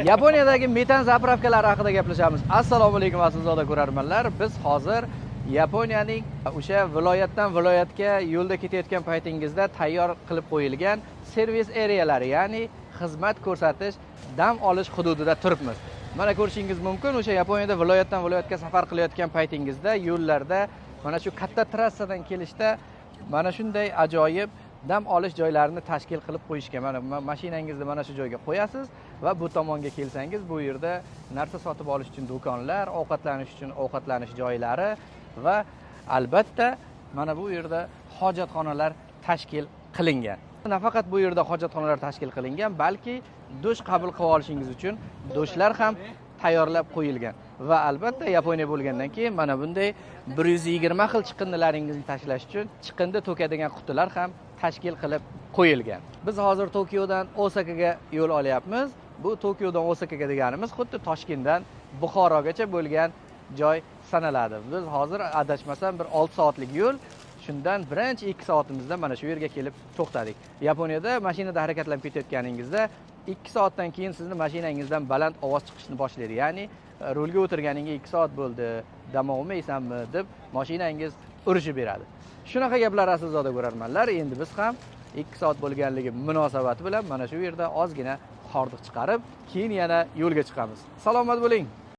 Yaponiyadagi metan заправка lari haqida gaplashamiz. Assalomu alaykum, aziz ko'rarmanlar. Biz hozir Yaponiyaning o'sha viloyatdan viloyatga yo'lda ketayotgan paytingizda tayyor qilib qo'yilgan сервис area lari, ya'ni xizmat ko'rsatish, dam olish hududida turibmiz. Mana ko'rishingiz mumkin, o'sha Yaponiyada viloyatdan viloyatga safar qilayotgan paytingizda yo'llarda mana shu katta trassadan kelishda mana shunday ajoyib dam olish joylarini tashkil qilib qo'yishgan. Mana mashinangizni mana shu joyga qo'yasiz va bu tomonga kelsangiz, bu yerda narsa sotib olish uchun do'konlar, ovqatlanish uchun ovqatlanish joylari va albatta mana bu yerda hojatxonalar tashkil qilingan. Nafaqat bu yerda hojatxonalar tashkil qilingan, balki dush qabul qilib olishingiz uchun dushlar ham tayyorlab qo'yilgan va albatta Yaponiya bo'lgandan keyin mana bunday 120 xil chiqindilaringizni tashlash uchun chiqindi to'kadigan qutilar ham tashkil qilib qo'yilgan. Biz hozir Tokiodan Osakaga yo'l olyapmiz. Bu Tokiodan Osakaga deganimiz xuddi Toshkentdan Buxorogacha bo'lgan joy sanaladi. Biz hozir, adashmasam, bir 6 soatlik yo'l, shundan birinchi 2 soatimizda mana shu yerga kelib to'xtadik. Yaponiyada mashinada harakatlanib ketayotganingizda 2 soatdan keyin sizni mashinangizdan baland ovoz chiqishni boshlaydi, ya'ni rulga o'tirganingga 2 soat bo'ldi, dam olmaysanmi, deb mashinangiz urishib beradi. Shunaqa gaplar, aslzoda ko'rarmanlar. Endi biz ham 2 soat bo'lganligi munosabati bilan mana shu yerda ozgina hordiq chiqarib, keyin yana yo'lga chiqamiz. Salomat bo'ling.